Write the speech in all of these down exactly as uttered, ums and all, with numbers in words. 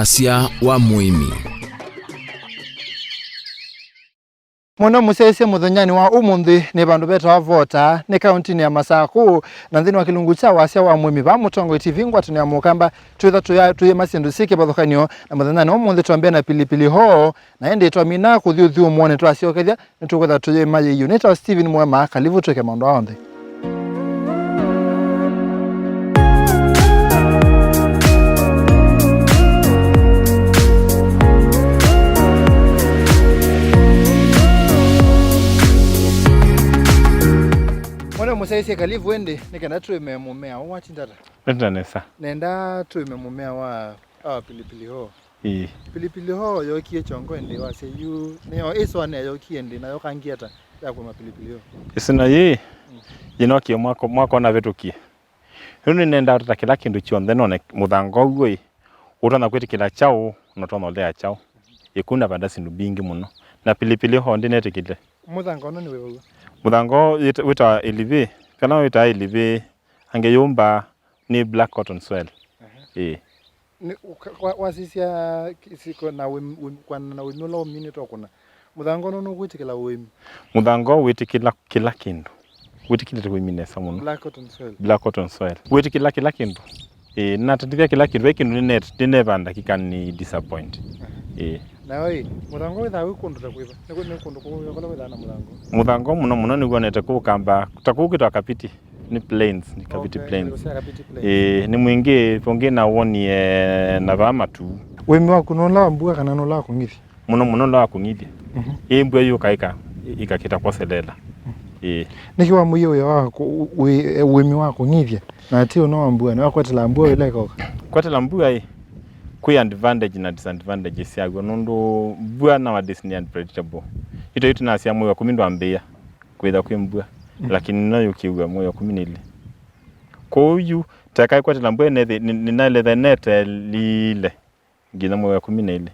Asya wa mũĩmi. Mũno mũsyaĩĩsye mũthenyanĩ wa ũmũnthĩ nĩ vandũ vetawa Vota, nĩ kaũntĩnĩ ya Masakũ, na nthĩnĩ wa kĩlungu kya wasya wa mũĩmi vaa Mũtongoi T V ngwatanĩo ya Mũkamba, twĩtha tũya-, tũyĩma syĩndũ syĩ kĩvathũkany'o, na mũthenyanĩ wa ũmũnthĩ twambĩa na pilipili hoho, na ĩndĩ twamina kũthi ũthyũmũonĩ twasyokethya, nĩtũkwĩtha tũyĩma yĩio. Nĩtawa Steven Mwema, kalivu twĩke maũndũ aa onthe. Mwana mũsyaĩĩsye kalivu ĩndĩ, nĩ kenda tũĩme mũmea ũũ watinda ata? Nĩtenda nesa. Nenda tũĩme mũmea wa, wa pilipili hoho. Ĩĩ. Pilipili hoho yokie kyongo ĩndĩ wasya yu, nĩyo ĩsũanĩa yokie ĩndĩ, na yokangie ata ya kũĩma pilipili hoho? Ĩsũna yĩĩ, mm, yĩnokie mwaka, mwaka ũnavĩtũkie. Rĩu nĩnendaa ũtata kĩla kĩndũ kyonthe none mũthanga ũw'o ĩ, ũtonya kwĩtĩkĩla kyaũ, na ũtonya ũlea kyaũ. Ĩkũna vanda syĩndũ mbingĩ mũno. Na pilipili hoho ndĩnetĩkĩle. Mũthanga ũno nĩ wĩva w'o? Mũthanga ũũ wĩta-, wĩtawa ĩlivĩ, kana wĩtaa ĩlivĩ, angĩ yũmba nĩ black cotton soil. Aha. Ĩĩ. Nĩ, ũka-, wa-, wasisya kĩsiko na wĩm-, wĩm-, kwana na ũĩmi ũla ũminĩte ũkũna. Mũthanga ũno nũkwĩtĩkĩla ũĩmi? Mũthanga ũũ wĩtĩkĩla kĩla kĩndũ. Wĩtĩkĩlĩte ũĩmi nesa mũno. Black cotton soil. Black cotton soil. Wĩtĩkĩla kĩla kĩndũ. Ĩĩ, natandĩthya kĩla kĩndũ. Vai kĩndũ nĩne-, nĩnevanda kĩkani disappoint. Aha. Ĩĩ. Nayo ĩ, mũthanga ũũ wĩthaa wĩ kũndũ ta kwĩva? Nĩ kũ-, nĩ kũndũ kũũ kũla wĩthaa na mũthanga ũũ? Mũthanga ũũ mũno mũno nĩw'onete kũũ Kamba, ta kũu kwĩtawa Kapiti. Nĩ plains, nĩ Kapiti Plains. Okay, Kapiti Plains. Ĩĩ, nĩ mwingĩ, ũngĩ na wonie na vaa matu. Ũĩmi waku nũla wa mbua kana nũla wa kũng'ithya? Mũno mũno nũla wa kũng'ithya. Mhm. Ĩ mbua yũka ĩka-, ĩkakĩta kwoselela. Mhm. Ĩĩ. Nĩkĩ wamũie wĩa wa kũ-, wĩ-, ũĩmi wa kũng'ithya? Na ti ũno wa mbua, nĩ wakwetela mbua ĩla ĩkoka? Kwetela mbua ĩ, kwĩ advantage na disadvantage syaw'o, nũndũ mbua nowadays nĩ unpredictable. Ito yu tũnasya mwei wa kũmi ndwambĩĩa kwĩtha kwĩ mbua, mm, lakini no yũkĩw'a mwei wa kũmi na ilĩ. Kwoou yu, teka ĩkwetela mbua nĩthi-, nĩ-, nĩnaĩlĩte netelile nginya mwei wa kũmi na ilĩ.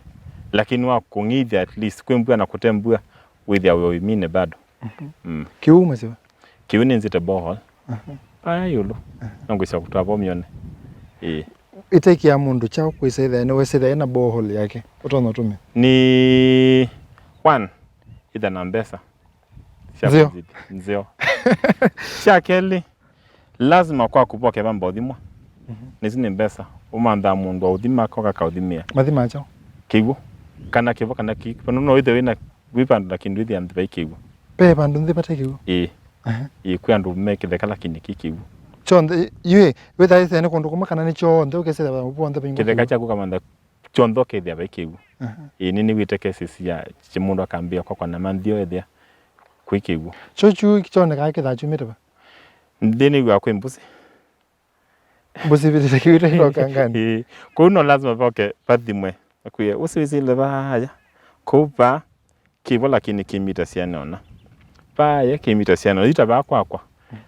Lakini wa kũng'ithya, at least, kwĩ mbua na kũte mbua, wĩthĩa wĩ ũĩminĩ bado. Mhm. Mm. Kĩu masĩva? Kĩu nĩnzĩte borehole. Aha. Paya ĩũlũ. Aha. No ngwĩsya kũtwaa vo mĩone. Ĩĩ. Ĩtekĩa mũndũ kyaũ kwĩsa ĩthĩa, nĩwĩsa ĩthĩa ĩna borehole yake, ũtonya ũtũmĩa? Nĩ one, ĩtha na mbesa. Sya nzeo. Kũnzĩthya. Nzeo. Sya kelĩ, lazima kwaku voke vamba ũthimwa. Mhm. Nĩsi nĩ mbesa. Ũmanthaa mũndũ wa ũthima, akoka akaũthimĩa. Mathima kyaũ? Kĩw'ũ. Kana kĩvo, kana kĩ-, vandũ no wĩthĩwe wĩna, wĩ vandũ na kĩndũ ĩthĩa nthĩ vai kĩw'ũ. Ve vandũ nthĩ vate kĩw'ũ? Ĩĩ. Aha. Ĩĩ, kwĩ andũ me kĩtheka lakini kĩ kĩw'ũ. Kyonthe, yu ĩ, wĩthaa ĩsene kũndũ kũmwe kana nĩ kyonthe ũkesĩla vonthe vaingwa kĩtheka kĩw'ũ? Kyaku ũkamantha kyonthe ũkethĩa vai kĩw'ũ. Aha. Ĩĩ, nĩnĩw'ĩte cases ya kĩ-, mũndũ akambĩa kwakwa na manthio ethĩa kwĩ kĩw'ũ. Kyo kyu kyonekaa kĩthaa kyumĩte va? Nthĩnĩ wa kwĩ mbũsĩ. Mbũsĩ ivĩtĩte kĩw'ũ ĩtoka ngani? Ĩĩ. Kũu no lazima voke vathimwe. Akwĩe, ũsĩ wĩsĩle vaya. Kũu va kĩvo lakini kĩ mita siana ũna. Vaya kĩ mita siana ũna. Yu ta vaa kwakwa.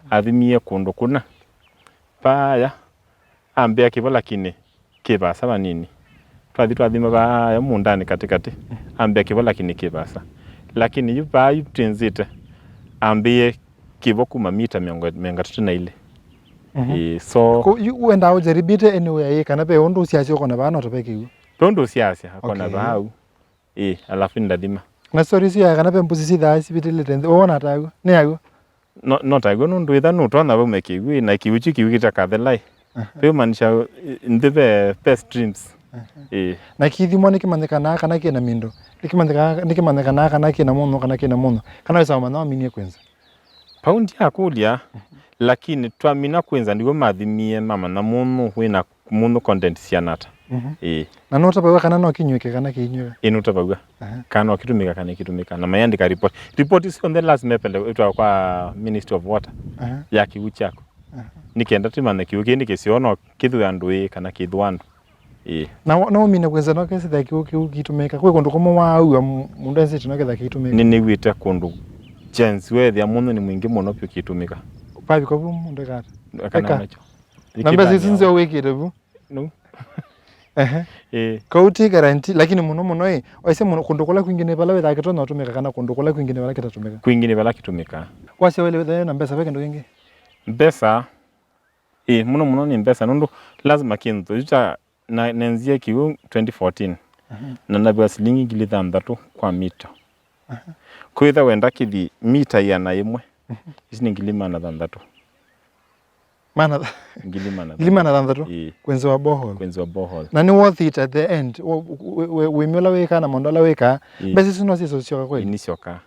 Athimie kũndũ kũna. Vaya ambĩa kĩvo lakini kĩ vaasa vanini. Twathi twathima vaya mũũndanĩ katĩkatĩ, ambĩa kĩvo lakini kĩ vaasa. Lakini yu vaa yu twĩnzĩte, ambĩie kĩvo kuma mita mĩongo, mĩongo ĩtatũ na ilĩ. Mhm. Ĩĩ, so kũ-, yu wendaa ũjaribite anywhere ĩ, kana ve ũndũ ũsiasya ũkona vaa no ta ve kĩw'ũ? Ve ũndũ ũsiasya akona, okay, vau. Ĩĩ, alafu ndathima. Na story isu ya kana ve mbũsĩ sithaa sivĩtĩlĩte nthĩ, wona ta w'o? Nĩ ya w'o? No, no ta w'o nũndũ ĩtha nũtonya vaume kĩw'ũ, na kĩw'ũ kyu kĩw'ũ kĩtakathelai. Aha. Vĩũmaanisha, ĩ, nthĩ ve, ve streams. Aha. Ĩĩ. Na kĩthimo nĩkĩmanyĩkanaa kana kĩna mindo? Nĩkĩmanyĩkanaa, nĩkĩmanyĩkanaa kana kĩna mũnyũ, kana kĩna mũnyũ? Kana wĩsa ũmanya waminie kwĩnza? Vau ndyakũlya, lakini twamina kwĩnza nĩw'o mathimie mamanya mũnyũ wĩna mũnyũ content siana ata. Mhm. Ĩĩ. Na nũtavaw'a kana no kĩnyw'ĩke kana kĩinyw'ĩka? Ĩĩ, nũtavaw'a. Aha. Kana no kĩtũmĩka kana ĩkĩtũmĩka. Na mayandĩka report. Report syonthe lazima ĩpele ĩtwae kwa Ministry of Water, aha, ya kĩw'ũ kyaku. Aha. Nĩ kenda tũmanye kĩw'ũ kĩĩ nĩ kĩseo no kĩthũe andũ ĩĩ kana kĩthũa andũ. Ĩĩ. Na wa-, no ũmine kwĩnza no kesĩthĩa kĩw'ũ kĩu kĩitũmĩka. Kwĩ kũndũ kũmwe waaua m-, mũndũ enzĩte no ketha kĩitũmĩka. Nĩnĩw'ĩte kũndũ kyenzi weethĩa mũnyũ nĩ mwingĩ mũno vyũ kĩitũmĩka. Vavika vu mũndũ eka ata? Eka. Eka nakyo. Na mbesa isu nzeo wĩkĩte vu? No. Ehe. Ĩĩ. Kau ti guarantee, lakini mũno mũno ĩ, oise mũno kũndũ kũla kwingĩ nĩ vala wĩthaa kĩtonya ũtũmĩka kana kũndũ kũla kwingĩ nĩ vala kĩtatũmĩka? Kwingĩ nĩ vala kĩtũmĩkaa. Wasya wele wĩthĩe na mbesa ve kĩndũ kĩngĩ? Mbesa, ĩĩ, mũno mũno nĩ mbesa, nũndũ lazima kĩndũ yu kya na, nenzie kĩw'ũ twenty fourteen, mhm, na navĩwa silingi ngili thanthatũ kwa mita. Aha. Kwĩtha wenda kĩthi mita ĩana ĩmwe, mhm, isu nĩ ngili maana thanthatũ. Maana th-, ngili maana thanthatũ. Ngili maana thanthatũ? Ĩĩ. Kwenziwa borehole. Kwenziwa borehole. Na nĩ worth it at the end. Wĩ-, wĩ-, wĩ-, wĩmi ũla wĩkaa na maũndũ ala wĩkaa, ĩĩ, mbesa isu no syĩsyoka kweli? Ĩĩ, nĩsyokaa.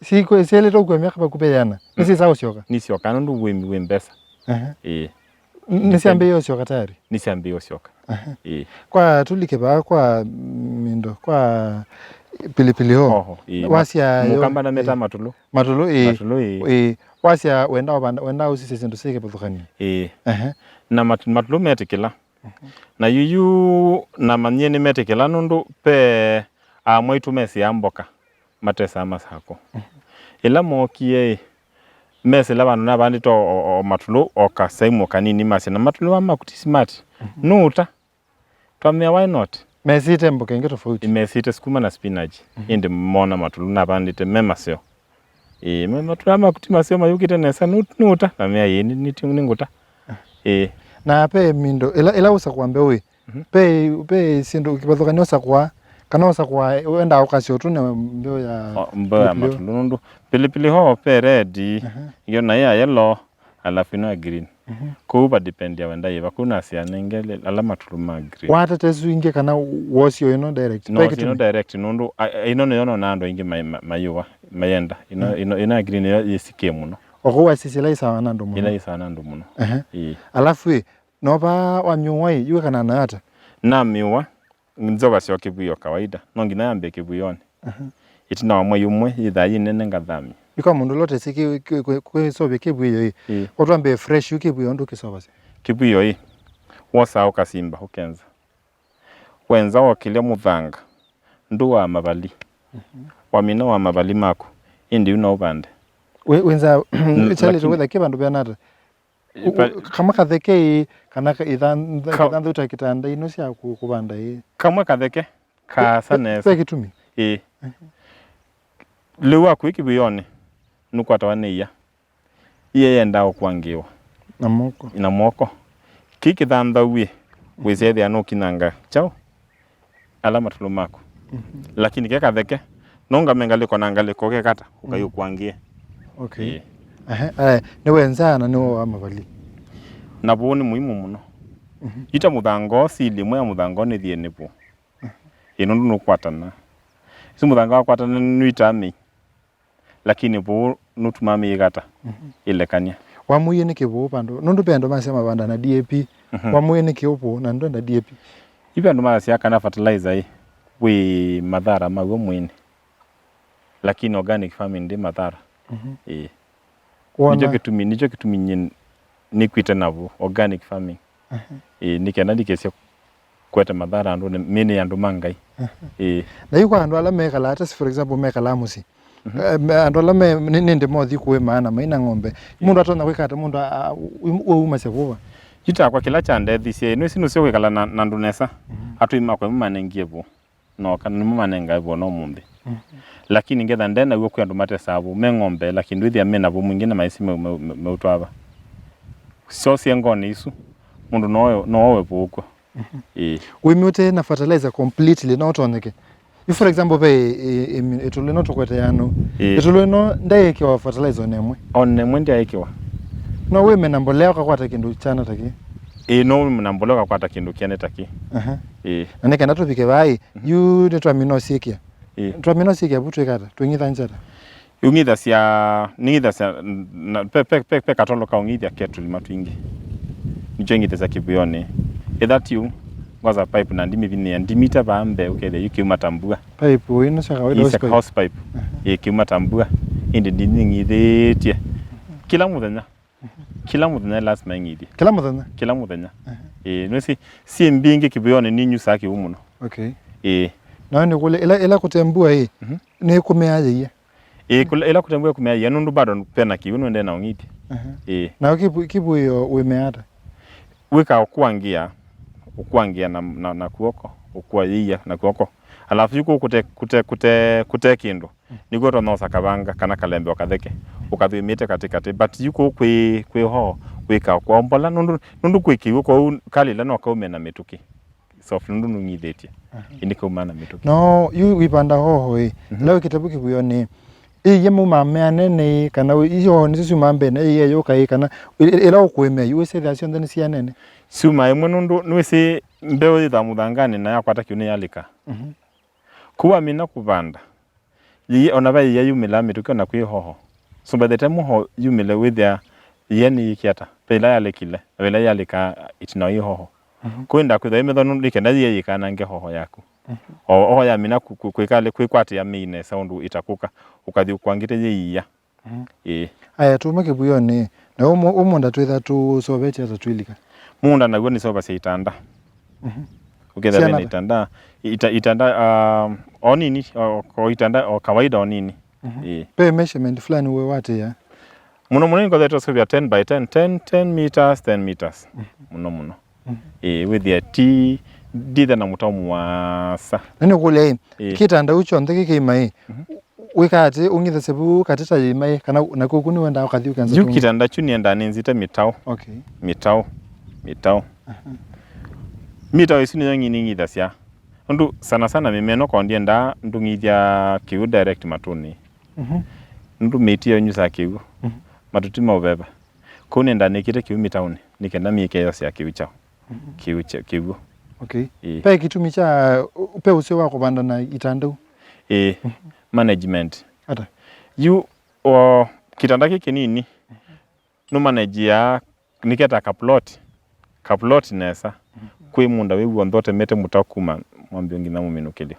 Si kwĩ-, syelete ũkua myaka vakuvĩ ĩana. Mm. Nĩsyĩsaa ũsyoka? Nĩsyokaa nũndũ wĩmi wĩ mbesa. Aha. Ĩĩ. N-, nĩsyambĩĩe ũsyoka tayari? Nĩsyambĩĩe ũsyoka. Aha. Ĩĩ. Kwa tũlike vaa kwa Mindo, kwa pilipili hoho. Hoho, ĩĩ. Wasya yo, mũkamba na meta, ĩĩ, matũlũ. Matũlũ, ĩĩ. Matũlũ, ĩĩ. Ĩĩ. Wasya wenda ũvanda, wenda ũsisye syĩndũ syĩ kĩvathũkany'o. Ĩĩ. Aha. Na mat-, matũlũ metĩkĩla. Mhm. Na yuyu namanyie nĩmetĩkĩla nũndũ ve aa mwaitũ mesĩaa mboka matesaa masakũ. Mhm. Ĩla mookie-ĩ, mesĩla vandũ navandĩte o, o, o matũlũ o kasaimu kanini masya, na matũlũ aa makuti smart. Mhm. Nũũta. Twamea, why not? Mesĩte mboka ingĩ tofauti. Ĩĩ, mesĩte sukuma na spinach. Mhm. Ĩndĩ moona matũlũ navandĩte me maseo. Ĩĩ, me matũlũ aa makuti maseo mayũkĩte nesa, nũ-, nũũta. Namea, ĩĩ, nĩ, nĩ, nĩngũta. Ĩĩ. Na ve Mindo, ĩla, ĩla ũsakũa mbeũ ĩ, mhm, ve, ve syĩndũ kĩvathũkany'o ũsakũa, kana ũsakũa wendaa ũkasya ũtũne mbeũ ya, o, mbeũ ya pilipili hoho? Matũlũ, nũndũ pilipili hoho ve red, aha, ĩyo nayo ya yellow, alafu ĩno ya green. Mhm. Kũu va depend ya wenda yĩva. Kũu nasya nenge ala matũlũ ma green. Watete isu ingĩ kana wosio ĩno direct? No, ve kĩtumi? Ĩno direct nũndũ, a, a, ĩno nĩyo nona andũ aingĩ mai-, ma-, mayũa, mayenda. Ĩno, mm, ĩno, ĩno ya green nĩyo yĩsikie mũno. O kũu wasisya ĩla ĩsawa na andũ mũno? Ĩla ĩsawa na andũ mũno. Ehe. Ĩĩ. Alafu ĩ, no va wamyũwa ĩ, yu wĩkanaa nayo ata? Namyũwa, nzovasya o kĩvuĩo kawaida. No nginya yambĩe kĩvuĩonĩ. Aha. Ĩtina wa mwei ũmwe, yĩthaa yĩ nene ngathamya. Yu kwa mũndũ ũla ũtesĩ kĩ-, kĩ-, kĩ-, kwĩsovya kĩvuĩo ĩ, ĩĩ, ũtwambĩe fresh yu kĩvuĩo ndũkĩsovasya? Kĩvuĩo ĩ, wosaa ũkasimba, ũkenza. Wenza wokĩlya mũthanga, ndũaa mavali. Mhm. Wamina wa mavali maku, ĩndĩ yu no ũvande. Wĩ-, wĩnza, mm, kyaĩlĩte lakini wĩtha kĩ vandũ vena ata? Ũ-, ũ-, kamwe katheke ĩ, kana ka-, ĩthan-, ka-, ĩthanthũta kĩtanda ino sya kũ-, kũvanda ĩ? Kamwe katheke, kaasa nesa. Ve kĩtumi? Ĩĩ. Mhm. Lĩu waku wĩ kĩvuĩonĩ, nũkwatawa nĩ ia. Ia yendaa ũkuangĩĩwa. Na moko. Na moko. Kĩ kĩthanthau ĩ, wĩsya ĩthĩa nũkinyanga kyaũ? Ala matũlũ maku. Mhm. Lakini ke katheke, nũngame ngalĩko na ngalĩko ũkekata, ũkaiũkuangĩe. Okay. Ĩĩ. Ehe, eh, nĩwenzaa na nĩwoaa mavali. Na vũũ nĩ mũimu mũno. Mhm. Ita mũthanga ũũ, sili ĩmwe ya mũthanga ũũ nĩthie nĩ vũũ. Mhm. Ĩ, nũndũ nũkwatana. Isu mũthanga wakwatana nũitaa mĩi. Lakini vũũ nũtumaa mĩi ĩkata, mhm, ĩlekany'a. Wamũie nĩkĩ vũũ vandũ? Nũndũ ve andũ masya mavanda na D A P. Mhm. Wamũie nĩkĩ vũũ na ndwenda D A P? Yu ve andũ masya kana fertilizer ĩ, wĩ mathara maw'o mwĩĩnĩ. Lakini organic farming ndĩ mathara. Mhm. Ĩĩ. Wona? Nĩkyo kĩtumi, nĩkyo kĩtumi nyie nĩkw'ĩte navo organic farming. Aha. Ĩĩ, nĩ kenda ndikesye kũete mathara andũnĩ, mĩĩnĩ ya andũ ma Ngai. Aha. Ĩĩ. Na yu kwa andũ ala mekalaa, ta for example, mekalaa mũsyĩ. Mhm. Eh, me-, andũ ala me, nĩ, nĩndĩ mothi kũĩmaa na maina ng'ombe. Ĩĩ. Mũndũ atonya kwĩka ata mũndũ a, a, u-, u-, waumasya vũva? Yu takwa kĩla kyandethisye, nĩwĩsĩ nũseo kwĩkala na, na andũ nesa. Mhm. Atũi makwa nĩmo manengie vũũ. Nooka, nĩmo manengae vũũ na ũmũnthĩ. Mhm. Lakini ngetha nde naw'o kwĩ andũ matesaa vũũ, me ng'ombe, lakini ndwĩthĩa me na vũũ mwingĩ na maĩsĩ me-, me-, me-, meũtwaa va. Syosie ngonĩ isu, mũndũ no oe, no oe vũũ kw'o. Mhm. Ĩĩ. Wĩmĩ ũte na fertilizer completely no ũtonyeke? Yu for example, ve ĩ-, ĩ-, ĩtũlũ ĩno tũkwete yano. Ĩĩ. Ĩtũlũ ĩno ndaĩkĩwa fertilizer ona ĩmwe? Ona ĩmwe ndyaĩkĩwa. No wĩme na mbolea ũkakwata kĩndũ kyana ta kĩ? Ĩĩ, no wĩme na mbolea ũkakwata kĩndũ kyana ta kĩ. Aha. Ĩĩ. Na nĩ kenda tũvike vaa ĩ, mhm, yu nĩtwamina ũsyĩkĩa. Ĩĩ. Twamina ũsyĩkĩa vu twĩka ata? Twĩng'ithanĩsya ata? Ĩng'ithasya, nĩng'ithasya, na, pe, pe, pe, pe katolo ka ũng'ithya ke tũlima twingĩ. Nĩkyo ĩng'ithasya kĩvuĩonĩ. Ĩtha tiũ, ngosa pipe na ndimĩvinĩĩa, ndimĩte vaa mbee, ũkethĩa yu kĩuma ta mbua. Pipe ĩno sya kawaida, ĩĩ, sya hose pipe. Hose pipe. Aha. Ĩĩ, kĩuma ta mbua. Ĩndĩ ndinĩng'ithĩtye. Kĩla mũthenya. Kĩla mũthenya lasima ĩng'ithye. Kĩla mũthenya? Kĩla mũthenya. Aha. Ĩĩ, nĩwĩsĩ, syĩ mbingĩ kĩvuĩonĩ ninyusaa kĩw'ũ mũno. Okay. Ĩĩ. Nayo nĩkũlya, ĩla, ĩla kũte mbua ĩ, mhm, nĩkũmea yĩia? Ĩĩ, kũla, ĩla kũte mbua kũmea yĩia, nũndũ bado pena kĩw'ũ nũendee na ũng'ithya. Aha. Ĩĩ. Nayo kĩvu-, kĩvuĩo wĩmea ata? Wĩkaa ũkuangĩa, ũkuangĩa na, na, na kw'oko, ũkua yĩia na kw'oko. Alafu yu kũu kũte, kũte, kũte, kũte kĩndũ. Nĩkw'o ũtonya ũsa kavanga kana kalembe o katheke, ũkathwĩmĩte katĩkatĩ, but yu kũu kwĩ, kwĩ hoo, wĩka kwa mbola, nũndũ, nũndũ kwĩ kĩw'ũ, kwoou kalĩla no kaume na mĩtũkĩ. soft nũndũ nũng'ithĩtye. Aha. Ĩndĩ kauma na mĩtũkĩ. No, yu wĩvanda hoho ĩ. Mhm. Ĩla wĩ kĩtavũ kĩvuĩonĩ, ĩ, iye maumaa meanene ĩ, kana ĩ, ihoho nĩsyo syumaa mbene, ĩ, iye yũka ĩ, kana ĩ-, ĩ-, ĩla ũkũĩmea, yu wĩsĩthĩa syonthe nĩsianene? Syumaa ĩmwe nũndũ nĩwĩsĩ mbeũ yĩthaa mũthanganĩ na yakwata kĩu nĩyalĩka. Mhm. Kũu wamina kũvanda, yĩia, ona ve yĩia yumĩlaa mĩtũkĩ ona kwĩ hoho. So by the time hoho yumĩle wĩthĩa yĩia nĩyĩkie ata? Ve ĩla yalĩkile, ve ĩla yalĩka ĩtina wa hoho. Mhm. Kũu ĩndaa kwĩthwa ĩmĩthwa nũndũ nĩ kenda yĩia yĩkanange hoho yaku. Mhm. O, hoho yamina kũ-, kũ-, kwĩka-, kwĩkwatĩa mĩi nesa ũndũ ĩtakũka, ũkathi ũkwangĩte yĩia. Mhm. Ĩĩ. Aya, tuma kĩvuĩonĩ, na ũmũ-, ũmũnda twĩtha tũsovetye ata twĩlika? Mũũnda naw'o nĩseũvasya itanda. Mhm. Ũkethĩa syana vena ta? Itanda, ita-, itanda, ah, o nini, o, o itanda, o kawaida o nini. Mhm. Ĩĩ. Pe measurement fulani we watĩa? Mũno mũno nĩngothete ũseũvya ten by ten, ten, ten meters, ten meters. Mhm. Mũno mũno. Mhm. Ĩĩ, wĩthĩa ti, ndithe na mũtao mũasa. Na nĩkũlya ĩ, ĩĩ, kĩtanda ũu kyonthe kĩkĩima ĩ, mhm, wĩkaa atĩ ũng'ithasya vu katĩ ta yĩima ĩ, kana na kũku nĩwendaa ũkathi ũkenza yu tũngĩ? Kĩtanda kyu nĩendaa nĩnzite mĩtao. Okay. Mĩtao. Mĩtao. Aha. Mĩtao ĩsu nĩyo ng'ining'ithasya. Ũndũ sana sana mĩmeno kwa ndiendaa ndũng'ithya kĩw'ũ direct matũnĩ. Mhm. Nũndũ mĩtĩ ĩyo ĩnyusaa kĩw'ũ. Mhm. Matũ ti ma ũveva. Kũu nĩendaa nĩkĩte kĩw'ũ mĩtaonĩ, nĩ kenda mĩĩ ĩkeyosea kĩw'ũ kyaũ. Mhm. Kĩw'ũ kya, kĩw'ũ. Okay. Ĩĩ. Pe kĩtumi kya, pe ũseo wa kũvanda na itanda ũu? Ĩĩ. Mhm. Management. Ata? Yu, o, kĩtanda kĩ kĩnini, nũmanenjiaa nĩketa kaploti, kaploti nesa, mhm, kwĩ mũũnda wĩ w'onthe ũtemete mũtao kuma mwambĩo nginya mũminũkĩlyo.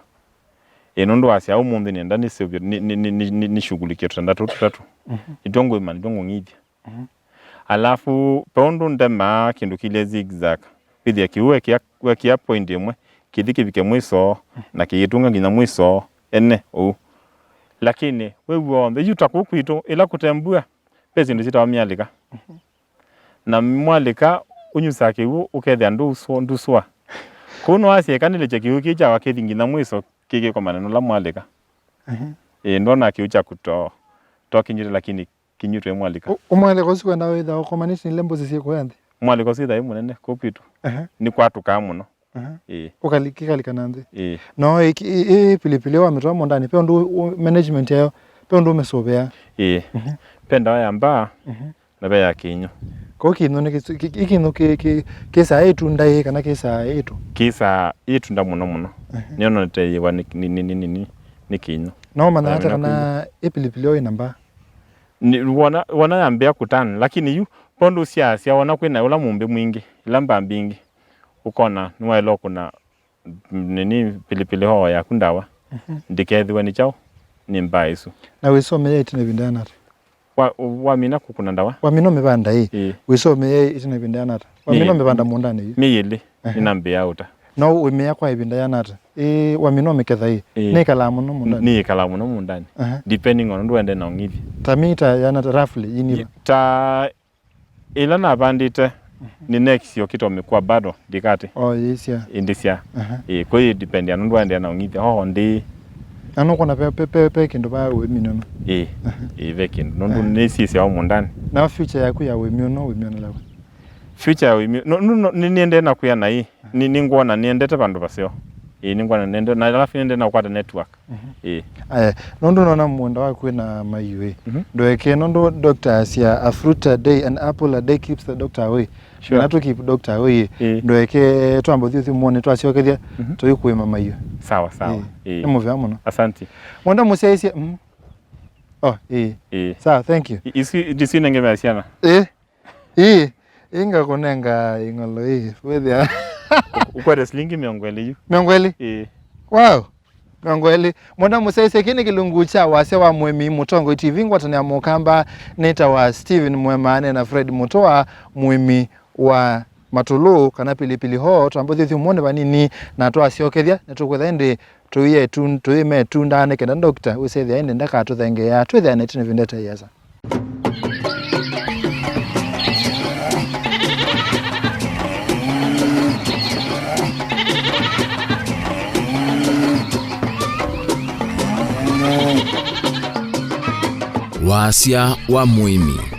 Ĩ, nũndũ wasya ũmũnthĩ nĩenda nĩseũvye, nĩ, nĩ, nĩ, nĩ, nĩ, nĩshughulikie tũtanda tũu tũtatũ. Mhm. Nĩtw'o ngũĩma, nĩtw'o ngũng'ithya. Mhm. Alafu, pe ũndũ ndemaa kĩndũ kĩlye zigzag. Wĩthĩa kĩw'ũ wekĩa, wekĩa point ĩmwe, kĩthi kĩvike mwiso, mhm, na kĩyĩtũnga nginya mwiso, ene ũu. Lakini, wĩ w'onthe, yu ta kũu kwitũ, ĩla kũte mbua, ve syĩndũ syĩtawa myalĩka. Mhm. Na mwalĩka ũnyusaa kĩw'ũ ũkethĩa ndũsũ-, ndũsũa. Kũu nĩwasya ĩkanĩlĩkya kĩw'ũ kĩĩ kyawa kĩthi nginya mwiso kĩkĩkomana na ũla mwalĩka. Mhm. Ĩĩ, ndwona kĩw'ũ kyaku to, to kĩnyuĩte lakini kĩnyuĩtwe mwalĩka. Ũ-, ũmwalĩka ũsu wenda wĩtha ũkomanĩte nĩ mbũsĩ syĩkũya nthĩ? Mwalĩka ũsu wĩtha wĩ mũnene kũu kwitũ. Aha. Nĩkwatũkaa mũno. Aha. Ĩĩ. Ũkali-, kĩkalika na nthĩ. Ĩĩ. No ĩ, ĩ, ĩ, pilipili wa mĩtwa mũndani, pe ũndũ ũ-, management yayo, pe ũndũ ũmĩsũvĩa? Ĩĩ. Mhm. Pe ndawa ya mbaa, mhm, na ve ya kĩnyũ. Kau kĩnyũ nĩ kĩsu-, kĩ-, kĩ-, kĩnyũ kĩ-, kĩ-, kĩsaa ĩtunda ĩ kana kĩsaa ĩtũ? Kĩsaa ĩtunda mũno mũno. Mhm. Nĩyo nonete yĩwa nĩ, nĩ, nĩ, nĩ, nĩ, nĩ kĩnyũ. No ũmanyaa ata kana ĩ pilipili ĩyo ĩna mbaa? Nĩ, wona, wona yambĩa kũtana, lakini yu, pondũ ũsiasya, wona kwĩna ũla mũmbĩ mwingĩ, ila mbaa mbingĩ, ũkona nĩwaĩle ũkũna, nini, pilipili hoho yaku ndawa, mhm, ndĩkethĩwe nĩ kyaũ, nĩ mbaa ĩsu. Na wĩsomea ĩtina ĩvinda yana ata? Wa, wamina kũkũna ndawa? Wamina ũmĩvanda ĩ, ĩĩ, wĩsomea ĩtina ĩvinda yana ata? Wamina ũmĩvanda mũũndanĩ yu? Mĩĩ ĩlĩ, ehe, nĩnambĩĩa ũta. No ũmĩya kwa ĩvinda yana ata? Ĩ, wamina ũmĩketha ĩ, ĩĩ, nĩĩkalaa mũno mũũndanĩ? Nĩĩkalaa mũno mũũndanĩ. Aha. Depending on ũndũ wende na ũng'ithya. Ta mita yana ata roughly, yĩnĩva? Ta ĩla navandĩte, mhm, nĩ next yokĩte ũmĩkua bado, ndikate. O, yĩsya. Ĩndĩsya. Aha. Ĩĩ, kwĩ depend ya nũndũ waendeea na ũng'ithya. Oho, ndĩ. Na nũkwona pe, pe, pe, pe kĩndũ va ũĩmi nũno? Ĩĩ. Aha. Ĩĩ, ve kĩndũ. Nũndũ, aha, nĩsyĩsyawa mũũndanĩ. Na future yaku ya ũĩmi ũno, ũĩmi ũno lawa? Future ya ũĩmi, no, no, no, nĩ, nĩendee na kwĩa na ĩ, nĩ, nĩngwona nĩendete vandũ vaseo. Ĩĩ, nĩngwona nĩendee, na alafu nĩendee na kũkwata network. Mhm. Ĩĩ. Aya, nũndũ nona mũũnda waku wĩna maiũ ĩ. Mhm. Ndũeke nũndũ doctor asya, "A fruit a day, an apple a day keeps the doctor away." Sure. Na to keep doctor away ĩ. Ĩĩ. Ndũeke twamba ũthiĩ ũthiĩ mũone twasyokethya, mhm, tũikũĩma maiũ. Sawa, sawa. Ĩĩ. Ĩĩ. Nĩ mũvea mũno. Asante. Mũũnda mũsyaĩĩsye, mm. Oh, ĩĩ. Ĩĩ. Sawa, thank you. I-, ici, ici nenge mea syana. Ĩĩ. Ĩĩ, ĩĩ ngakũnenga ĩng'olo ĩĩ, wĩthĩa. Ũkwete silingi mĩongo ĩlĩ yu. Mĩongo ĩlĩ? Ĩĩ. Wow! Mĩongo ĩlĩ. Mũũnda mũsyaĩĩsye, kĩĩ nĩ kĩlungu kya wasya wa mũĩmi mũtongoi T V ngwatanĩo ya Mũkamba, nĩtawa Steven Mwema, nĩ na Fred Mũtũa, mũĩmi wa matũlũ kana pilipili hoho, twamba ũthiĩ ũthyũmũonĩ vanini, na twasyokethya, nĩtũkwĩtha ĩndĩ tũiye tun-, tũiĩme ĩtunda nĩ kenda ndokita wĩsethĩa ĩndĩ ndakatũthengeea. Twĩthĩane ĩtina ĩvinda ĩte ĩasa. Wasya wa mũĩmi.